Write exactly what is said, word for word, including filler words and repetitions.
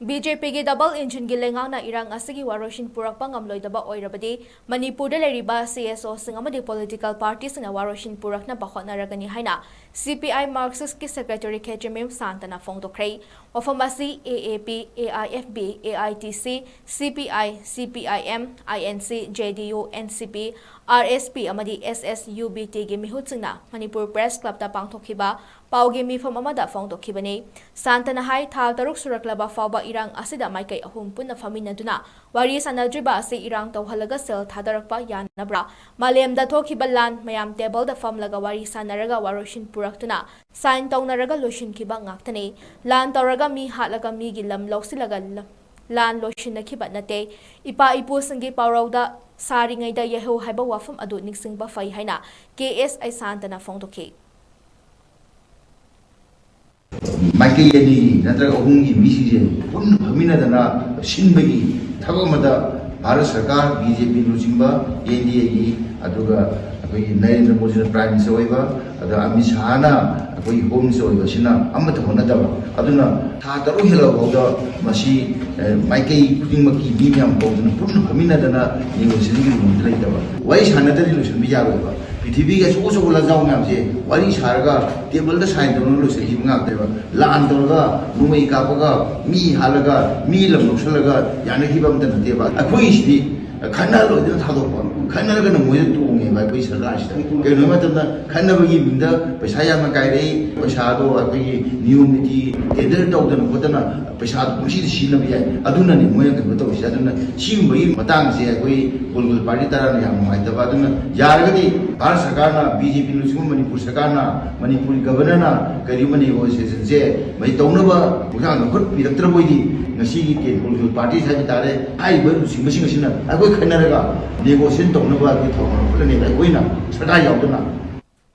B J ꯄꯤꯒꯤ double ꯏꯟꯖꯤꯟꯒꯤ ꯂꯩꯉꯥꯛꯅ ꯏꯔꯥꯡ ꯑꯁꯤꯒꯤ ꯋꯥꯔꯣꯏꯁꯤꯟ ꯄꯨꯔꯛꯄ ꯉꯝꯂꯣꯏꯗꯕ ꯑꯣꯏꯔꯕꯗꯤ, ꯃꯅꯤꯄꯨꯔꯗ ꯂꯩꯔꯤꯕ ꯁꯤ ꯑꯦꯁ ꯑꯣꯁꯤꯡ ꯑꯃꯗꯤ ꯄꯣꯂꯤꯇꯤꯀꯦꯜ ꯄꯥꯔꯇꯤꯁꯤꯡꯅ ꯋꯥꯔꯣꯏꯁꯤꯟ ꯄꯨꯔꯛꯅꯕ ꯍꯣꯠꯅꯔꯒꯅꯤ ꯍꯥꯏꯅ ꯁꯤ ꯄꯤ ꯑꯥꯏ ꯃꯥꯔꯛꯁꯤꯁꯀꯤ ꯁꯦꯀ꯭ꯔꯦꯇꯔꯤ ꯈꯦꯇ꯭ꯔꯤꯃꯌꯨꯝ ꯁꯥꯟꯇꯅ ꯐꯣꯡꯗꯣꯛꯈ꯭ꯔꯦ꯫ ꯋꯥꯐꯝ ꯑꯁꯤ A A P, A I F B, A I T C, C P I, C P I M, I N C, J D U, N C P, R S P ꯑꯃꯗꯤ ꯑꯦꯁ S U B ꯇꯤꯒꯤ ꯃꯤꯍꯨꯠꯁꯤꯡꯅ Manipur press ꯀ꯭ꯂꯕꯇ ꯄꯥꯡꯊꯣꯛꯈꯤꯕ ꯄꯥꯎꯒꯤ ꯃꯤꯐꯝ ꯑꯃꯗ ꯐꯣꯡꯗꯣꯛꯈꯤꯕꯅꯤ꯫ ꯁꯥꯟꯇꯅ ꯍꯥꯏ, ꯊꯥ ꯇꯔꯨꯛ ꯁꯨꯔꯛꯂꯕ ꯐꯥꯎꯕ ꯏꯔꯥꯡ ꯑꯁꯤꯗ ꯃꯥꯏꯀꯩ ꯑꯍꯨꯝ ꯄꯨꯟꯅ ꯐꯝꯃꯤꯟꯅꯗꯨꯅ ꯋꯥꯔꯤ ꯁꯥꯟꯅꯗ꯭ꯔꯤꯕ ꯑꯁꯤ ꯏꯔꯥꯡ ꯇꯧꯍꯜꯂꯒ ꯁꯦꯜ ꯊꯥꯗꯔꯛꯄ ꯌꯥꯅꯕ꯭ꯔꯥ? ꯃꯥꯂꯦꯝꯗ ꯊꯣꯛꯈꯤꯕ ꯂꯥꯟ ꯃꯌꯥꯝ ꯇꯦꯕꯜꯗ ꯐꯝꯂꯒ ꯋꯥꯔꯤ ꯁꯥꯟꯅꯔꯒ ꯋꯥꯔꯣꯏꯁꯤꯟ ꯄꯨꯔꯛꯇꯨꯅ ꯁꯥꯏꯟ ꯇꯧꯅꯔꯒ ꯂꯣꯏꯁꯤꯟꯈꯤꯕ ꯉꯥꯛꯇꯅꯤ꯫ ꯂꯥꯟ ꯇꯧꯔꯒ ꯃꯤ ꯍꯥꯠꯂꯒ ꯃꯤꯒꯤ ꯂꯝ ꯂꯧꯁꯤꯜꯂꯒ ꯂ-, ꯂꯥꯟ ꯂꯣꯏꯁꯤꯟꯅꯈꯤꯕ ꯅꯠꯇꯦ꯫ ꯏꯄꯥ ꯏꯄꯨꯁꯤꯡꯒꯤ ꯄꯥꯎꯔꯧꯗ ꯁꯥꯔꯤꯉꯩꯗ ꯌꯩꯍꯧ ꯍꯥꯏꯕ ꯋꯥꯐꯝ ꯑꯗꯨ ꯅꯤꯡꯁꯤꯡꯕ ꯐꯩ ꯍꯥꯏꯅ ꯀꯦ ꯑꯦꯁ ꯑꯩꯁꯥꯟꯇꯅ ꯐꯣꯡꯗꯣꯛꯈꯤ꯫ ꯃꯥꯏꯀꯩ ꯑꯅꯤꯒꯤ ꯅꯠꯇ꯭ꯔꯒ ꯑꯍꯨꯝꯒꯤ ꯃꯤꯁꯤꯡꯁꯦ ꯄꯨꯟꯅ ꯐꯝꯃꯤꯟꯅꯗꯅ ꯁꯤꯟꯕꯒꯤ ꯊꯕꯛ ꯑꯃꯗ ꯚꯥꯔꯠ ꯁꯔꯀꯥꯔ, ꯕꯤ ꯖꯦ ꯄꯤ ꯂꯨꯆꯤꯡꯕ ꯑꯦꯟ ꯗꯤ ꯑꯦꯒꯤ, ꯑꯗꯨꯒ ꯑꯩꯈꯣꯏꯒꯤ ꯅꯔꯦꯟꯗ꯭ꯔ ꯃꯣꯗꯤꯅ ꯄ꯭ꯔꯥꯏꯝ ꯃꯤꯅꯤꯁꯇꯔ ꯑꯣꯏꯕ, ꯑꯗ ꯑꯃꯤꯠ ꯁꯥꯍꯅ ꯑꯩꯈꯣꯏꯒꯤ ꯍꯣꯝ ꯃꯤꯅꯤꯁꯇꯔ ꯑꯣꯏꯕꯁꯤꯅ ꯑꯃꯠꯇ ꯍꯣꯠꯅꯗꯕ꯫ ꯑꯗꯨꯅ ꯊꯥ ꯇꯔꯨꯛ ꯍꯦꯜꯂꯕ ꯐꯥꯎꯗ ꯃꯁꯤ, ꯑꯦ, ꯃꯥꯏꯀꯩ ꯈꯨꯗꯤꯡꯃꯛꯀꯤ ꯃꯤ ꯃꯌꯥꯝ ꯀꯧꯗꯨꯅ ꯄꯨꯟꯅ ꯐꯝꯃꯤꯟꯅꯗꯅ ꯅꯦꯒꯣꯁꯤꯌꯦꯁꯟꯒꯤ ꯔꯨꯝꯗ ꯂꯩꯇꯕ꯫ ꯋꯥꯔꯤ ꯁꯥꯟꯅꯗ꯭ꯔꯗꯤ ꯂꯣꯏꯁꯤꯟꯕ ꯌꯥꯔꯣꯏꯕ꯫ ꯄ꯭ꯔꯤꯊꯤꯕꯤꯒꯤ ꯑꯆꯧ ꯑꯆꯧꯕ ꯂꯥꯟꯖꯥꯎ ꯃꯌꯥꯝꯁꯦ ꯋꯥꯔꯤ ꯁꯥꯔꯒ ꯇꯦꯕꯜꯗ ꯁꯥꯏꯟ ꯇꯧꯔꯒ ꯂꯣꯏꯁꯤꯟꯈꯤꯕ ꯉꯥꯛꯇꯅꯦꯕ꯫ ꯂꯥꯟ ꯇꯧꯔꯒ, ꯅꯣꯡꯃꯩ ꯀꯥꯞꯄꯒ, ꯃꯤ ꯍꯥꯠꯂꯒ, ꯃꯤ ꯂꯝ ꯂꯧꯁꯤꯜꯂꯒ ꯌꯥꯅꯈꯤꯕ ꯑꯝꯇ ꯅꯠꯇꯦꯕ꯫ ꯑꯩꯈꯣꯏꯒꯤꯁꯤꯗꯤ ꯈꯠꯅꯍꯜꯂꯣꯏꯗꯅ ꯊꯥꯗꯣꯛꯄ, ꯈꯠꯅꯔꯒꯅ ꯃꯣꯏꯗ ꯇꯣꯡꯉꯦꯕ ꯑꯩꯈꯣꯏ ꯁꯔꯀꯥꯔꯁꯤꯗ꯫ ꯀꯩꯅꯣ ꯍꯥꯏꯕ ꯃꯇꯝꯗ ꯈꯠꯅꯕꯒꯤ ꯃꯤꯡꯗ ꯄꯩꯁꯥ ꯌꯥꯝꯅ ꯀꯥꯏꯔꯛꯏ, ꯄꯩꯁꯥꯗꯣ ꯑꯩꯈꯣꯏꯒꯤ ꯅꯤꯌꯣꯝ ꯅꯤꯇꯤ ꯇꯦꯟꯗꯔ ꯇꯧꯗꯅ ꯈꯣꯠꯇꯅ ꯄꯩꯁꯥꯗꯣ ꯄꯨꯡꯁꯤꯗ ꯁꯤꯖꯤꯟꯅꯕ ꯌꯥꯏ꯫ ꯑꯗꯨꯅꯅꯦ ꯃꯣꯏꯅ ꯀꯩꯅꯣ ꯇꯧꯔꯤꯁꯦ꯫ ꯑꯗꯨꯅ ꯁꯤꯒꯨꯝꯕꯒꯤ ꯃꯇꯥꯡꯁꯦ ꯑꯩꯈꯣꯏ ꯄꯣꯂꯤꯇꯤꯀꯦꯜ ꯄꯥꯔꯇꯤ ꯇꯔꯥꯅ ꯌꯥꯝ ꯅꯨꯡꯉꯥꯏꯇꯕ꯫ ꯑꯗꯨꯅ ꯌꯥꯔꯒꯗꯤ ꯚꯥꯔꯠ ꯁꯔꯀꯥꯔꯅ, ꯕꯤ ꯖꯦ ꯄꯤ ꯂꯨꯆꯤꯡꯕ ꯃꯅꯤꯄꯨꯔ ꯁꯔꯀꯥꯔꯅ, ꯃꯅꯤꯄꯨꯔꯒꯤ ꯒꯕꯔꯅꯔꯅ ꯀꯔꯤꯒꯨꯝꯕ ꯅꯦꯒꯣꯁꯤꯌꯦꯁꯟꯁꯦ ꯃꯁꯤ ꯇꯧꯅꯕ ꯈꯣꯡꯊꯥꯡ ꯂꯧꯈꯠꯄꯤꯔꯛꯇ꯭ꯔꯕ ꯑꯣꯏꯗꯤ, ꯉꯁꯤꯒꯤ ꯇꯦꯟ ꯄꯣꯂꯤꯇꯤꯀꯦꯜ ꯄꯥꯔꯇꯤꯁ ꯍꯥꯏꯕ ꯇꯥꯔꯦ, ꯍꯥꯏꯔꯤꯕ ꯂꯨꯆꯤꯡꯕꯁꯤꯡ ꯑꯁꯤꯅ ꯑꯩꯈꯣꯏ ꯈꯟꯅꯔꯒ ꯅꯦꯒꯣꯁꯤꯌꯦꯁꯟ ꯇꯧꯅꯕ ꯑꯩꯈꯣꯏ ꯊꯧꯔꯥꯡ ꯂꯧꯈꯠꯂꯅꯦꯕ꯫ ꯑꯩꯈꯣꯏꯅ ꯁꯔꯀꯥꯔ ꯌꯥꯎꯗꯅ